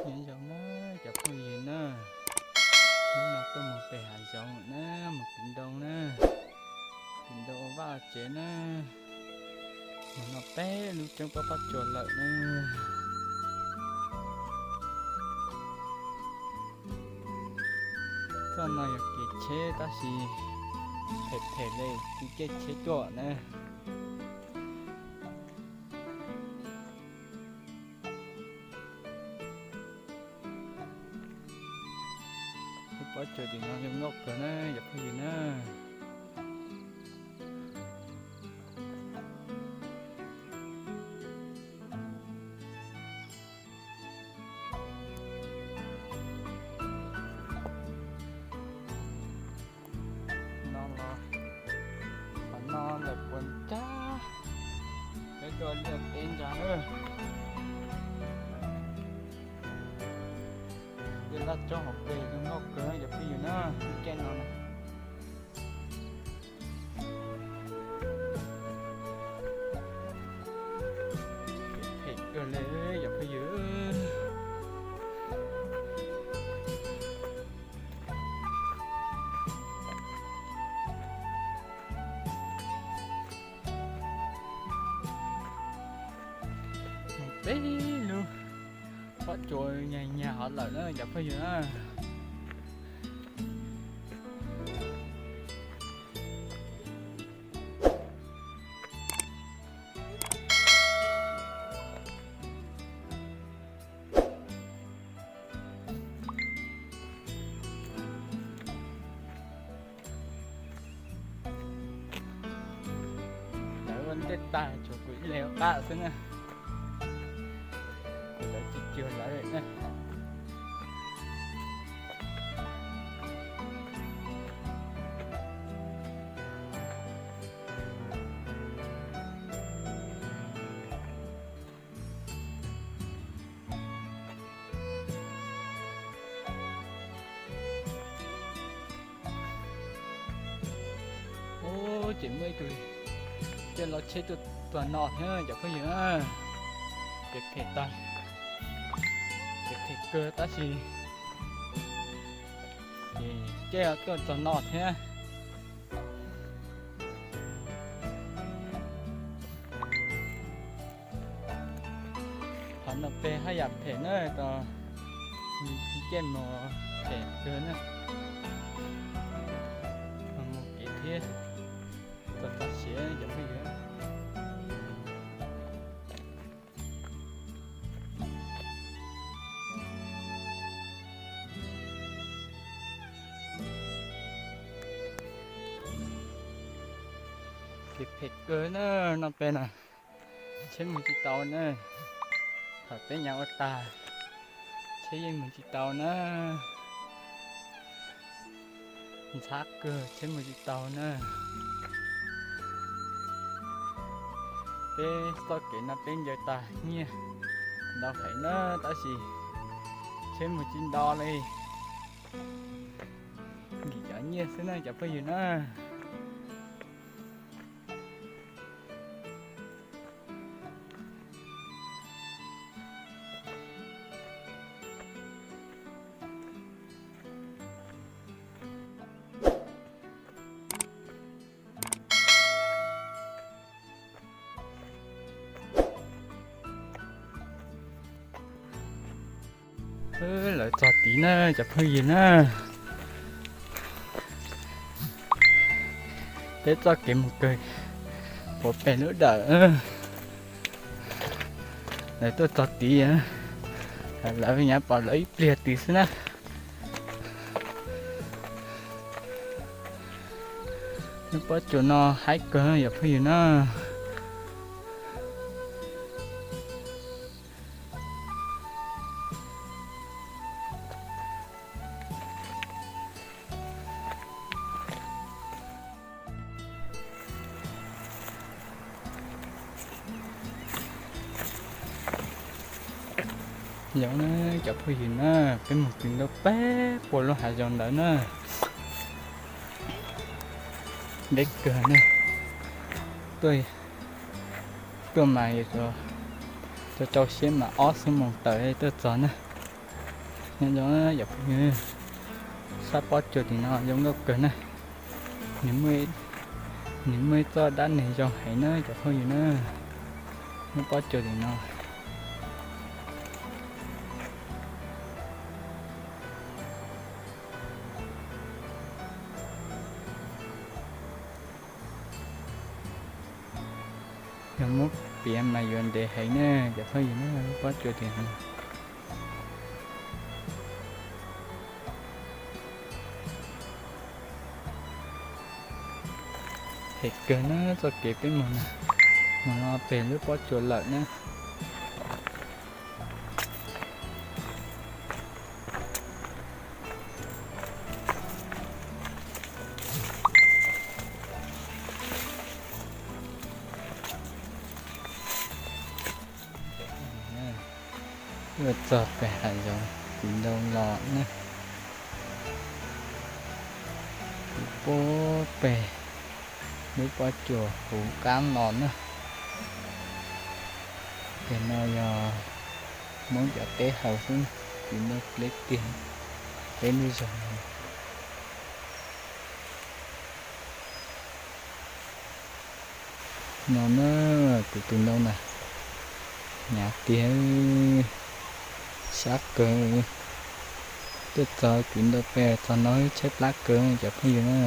Nyob zoo na cov phooj ywg na, hnub no tuaj mus pem hav zoov na, mus kwv ntoo na, kwv ntoo ua vaj ua tsev na. Mus no peb lub tseeb pob pob tsuas lawm na. Txoj no yog kev tsheb tab sis phem phem li, tsis caij tsheb tuaj na. Lub pob tsuas tim no zoo nkauj kawg na cov phooj ywg na. No los, qhov no lawm puas ncab, peb tuaj liaj teb ntsa na. Liaj laj tsob hauv pes zoo nkauj kawg cov phooj ywg na, lub caij no na. Phem kawg li cov phooj ywg. Peb lub pob tsuas nyag nyag hov lawm na cov phooj ywg na. Lawv ua ntej tag tshuav kuv ib leeg ua qab xwb na. Kuv lawv tsis cuag lawv na. Ub, ces muaj ib tug caij los tsheb tuaj txog no thiab cov phooj ywg. Ces phem tag, ces phem kawg tab sis ces caij tuaj txog no thiab. Qhov no pem haj yam phem na, tos nws tsis caij mus phem kawg na. Mus kev thiab, txog txog siav cov phooj ywg. Ces phem kawg na, no pem na, tsheb mus tsis tau na. Thaum peb nyav ua tag, tsheb yeej mus tsis tau na. Ntxhab kawg, tsheb mus tsis tau na. Peb txoj kev no peb ncaws tas nyiaj ntau heev na, tab sis tsheb mus tsis tau li. Nkim cov nyiaj xwb na cov phooj ywg na. Lawv txog tid na cov phooj ywg na. Peb txoj kev mus kawg puag pem lub dawm. Lawv tuaj txog tid, lawv nyav pom lawv ib pliag tid xwb na. Lub pob tsuas no haib kawg cov phooj ywg na. Yog na cov phooj ywg na, peb mus kwv ntau peb puas lub hav zoov ntawd na. Deb kawg ne. Tuaj, tuaj mas yuav tsum rau rau siab mas ob xuab moos tawm tuaj txog na. Nyob zoo cov phooj ywg, sab pob tsuas tim no zoo nkauj kawg na. Nws muaj ib txoj dab neeg zoo heev na cov phooj ywg na. Lub pob tsuas tim no yog muab piav mas yuav ntev heev na cov phooj ywg na, lub pob tsuas tim no. Phem kawg na txoj kev peb mus na, mus no pem lub pob tsuas lawm na. Tuaj txog pem hav zoov Kwv Ntoo los na, puag pem lub pob tsuas Huv Qab los na. Pem no yog Hmoob cov teb hauv xwb, Kwv Ntoo Pleb tiag, peb lub zos no. No na, kuv tus ntoo na, hnyav tiag, sab kawg. Tuaj txog Kwv Ntoo pem txog no tshaib plab kawg cov phooj ywg na.